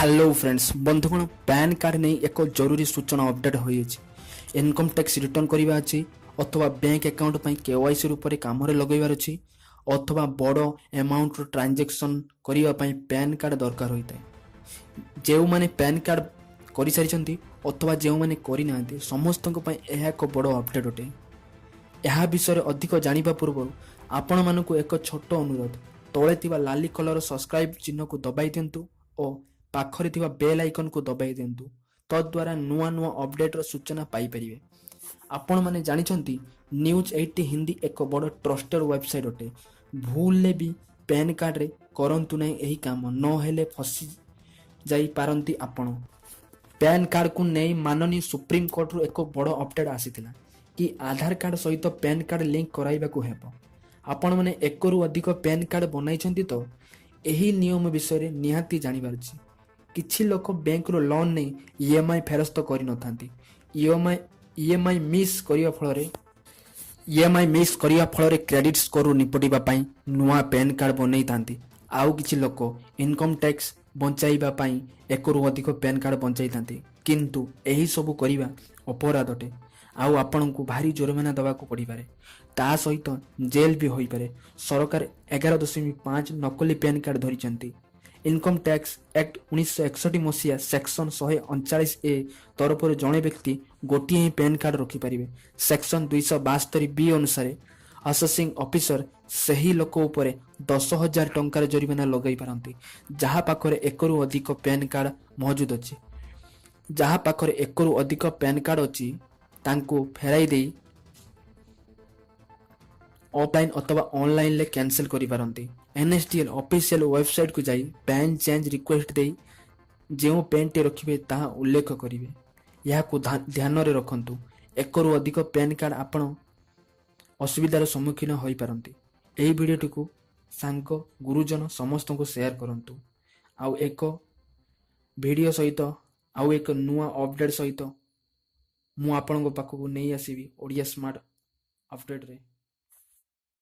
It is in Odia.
ହ୍ୟାଲୋ ଫ୍ରେଣ୍ଡସ୍, ବନ୍ଧୁଗଣ, ପ୍ୟାନ୍ କାର୍ଡ଼ ନେଇ ଏକ ଜରୁରୀ ସୂଚନା ଅପଡ଼େଟ୍ ହୋଇଅଛି। ଇନକମ୍ ଟ୍ୟାକ୍ସ ରିଟର୍ଣ୍ଣ କରିବା ଅଛି ଅଥବା ବ୍ୟାଙ୍କ ଆକାଉଣ୍ଟ ପାଇଁ କେୱାଇସି ରୂପରେ କାମରେ ଲଗାଇବାର ଅଛି ଅଥବା ବଡ଼ ଆମାଉଣ୍ଟର ଟ୍ରାଞ୍ଜାକ୍ସନ୍ କରିବା ପାଇଁ ପ୍ୟାନ୍ କାର୍ଡ଼ ଦରକାର ହୋଇଥାଏ। ଯେଉଁମାନେ ପ୍ୟାନ୍ କାର୍ଡ଼ କରିସାରିଛନ୍ତି ଅଥବା ଯେଉଁମାନେ କରିନାହାନ୍ତି, ସମସ୍ତଙ୍କ ପାଇଁ ଏହା ଏକ ବଡ଼ ଅପଡ଼େଟ୍ ଅଟେ। ଏହା ବିଷୟରେ ଅଧିକ ଜାଣିବା ପୂର୍ବରୁ ଆପଣମାନଙ୍କୁ ଏକ ଛୋଟ ଅନୁରୋଧ, ତଳେ ଥିବା ଲାଲି କଲର ସବସ୍କ୍ରାଇବ୍ ଚିହ୍ନକୁ ଦବାଇ ଦିଅନ୍ତୁ ଓ ପାଖରେ ଥିବା ବେଲ୍ ଆଇକନ୍କୁ ଦବାଇ ଦିଅନ୍ତୁ। ତଦ୍ୱାରା ନୂଆ ନୂଆ ଅପଡ଼େଟ୍ର ସୂଚନା ପାଇପାରିବେ। ଆପଣମାନେ ଜାଣିଛନ୍ତି, ନ୍ୟୁଜ୍ 18 ହିନ୍ଦୀ ଏକ ବଡ଼ ଟ୍ରଷ୍ଟେଡ୍ ୱେବସାଇଟ୍ ଅଟେ। ଭୁଲରେ ବି ପ୍ୟାନ୍ କାର୍ଡ଼ରେ କରନ୍ତୁ ନାହିଁ ଏହି କାମ, ନହେଲେ ଫସି ଯାଇପାରନ୍ତି ଆପଣ। ପ୍ୟାନ୍ କାର୍ଡ଼କୁ ନେଇ ମାନନୀୟ ସୁପ୍ରିମକୋର୍ଟରୁ ଏକ ବଡ଼ ଅପଡ଼େଟ୍ ଆସିଥିଲା କି ଆଧାର କାର୍ଡ଼ ସହିତ ପ୍ୟାନ୍ କାର୍ଡ଼ ଲିଙ୍କ କରାଇବାକୁ ହେବ। ଆପଣମାନେ ଏକରୁ ଅଧିକ ପ୍ୟାନ୍ କାର୍ଡ଼ ବନାଇଛନ୍ତି ତ ଏହି ନିୟମ ବିଷୟରେ ନିହାତି ଜାଣିବାର ଅଛି। କିଛି ଲୋକ ବ୍ୟାଙ୍କରୁ ଲୋନ୍ ନେଇ ଇଏମ୍ଆଇ ଫେରସ୍ତ କରିନଥାନ୍ତି। ଇଏମ୍ଆଇ ମିସ୍ କରିବା ଫଳରେ ଇଏମ୍ଆଇ ମିସ୍ କରିବା ଫଳରେ କ୍ରେଡିଟ୍ ସ୍କୋରରୁ ନିପଟିବା ପାଇଁ ନୂଆ ପ୍ୟାନ୍ କାର୍ଡ଼ ବନେଇଥାନ୍ତି। ଆଉ କିଛି ଲୋକ ଇନକମ୍ ଟ୍ୟାକ୍ସ ବଞ୍ଚାଇବା ପାଇଁ ଏକରୁ ଅଧିକ ପ୍ୟାନ୍ କାର୍ଡ଼ ବଞ୍ଚାଇଥାନ୍ତି। କିନ୍ତୁ ଏହି ସବୁ କରିବା ଅପରାଧ ଅଟେ ଆଉ ଆପଣଙ୍କୁ ଭାରି ଜୋରିମାନା ଦେବାକୁ ପଡ଼ିପାରେ, ତା ସହିତ ଜେଲ୍ ବି ହୋଇପାରେ। ସରକାର 11.5 ନକଲି ପ୍ୟାନ୍ କାର୍ଡ଼ ଧରିଛନ୍ତି। ଇନକମ୍ ଟ୍ୟାକ୍ସ ଆକ୍ଟ 1961 ମସିହା ସେକ୍ସନ 139 ଏ ତରଫରୁ ଜଣେ ବ୍ୟକ୍ତି ଗୋଟିଏ ହିଁ ପ୍ୟାନ୍ କାର୍ଡ଼ ରଖିପାରିବେ। ସେକ୍ସନ 272 ବି ଅନୁସାରେ ଆସେସିଂ ଅଫିସର ସେହି ଲୋକ ଉପରେ 10,000 ଟଙ୍କାର ଜରିମାନା ଲଗାଇ ପାରନ୍ତି, ଯାହା ପାଖରେ ଏକରୁ ଅଧିକ ପ୍ୟାନ୍ କାର୍ଡ଼ ମହଜୁଦ ଅଛି। ଯାହା ପାଖରେ ଏକରୁ ଅଧିକ ପ୍ୟାନ୍ କାର୍ଡ଼ ଅଛି, ତାଙ୍କୁ ଫେରାଇ ଦେଇ ଅଫଲାଇନ୍ ଅଥବା ଅନଲାଇନରେ କ୍ୟାନସେଲ୍ କରିପାରନ୍ତି। ଏନ୍ଏସ୍ଡିଏଲ୍ ଅଫିସିଆଲ ୱେବସାଇଟ୍କୁ ଯାଇ ପ୍ୟାନ୍ ଚେଞ୍ଜ ରିକ୍ୱେଷ୍ଟ ଦେଇ ଯେଉଁ ପ୍ୟାନ୍ଟି ରଖିବେ, ତାହା ଉଲ୍ଲେଖ କରିବେ। ଏହାକୁ ଧ୍ୟାନରେ ରଖନ୍ତୁ, ଏକରୁ ଅଧିକ ପ୍ୟାନ୍ କାର୍ଡ଼ ଆପଣ ଅସୁବିଧାର ସମ୍ମୁଖୀନ ହୋଇପାରନ୍ତି। ଏହି ଭିଡ଼ିଓଟିକୁ ସାଙ୍ଗ, ଗୁରୁଜନ ସମସ୍ତଙ୍କୁ ସେୟାର କରନ୍ତୁ। ଆଉ ଏକ ଭିଡ଼ିଓ ସହିତ, ଆଉ ଏକ ନୂଆ ଅପଡ଼େଟ୍ ସହିତ ମୁଁ ଆପଣଙ୍କ ପାଖକୁ ନେଇ ଆସିବି ଓଡ଼ିଆ ସ୍ମାର୍ଟ ଅପଡ଼େଟ୍ରେ।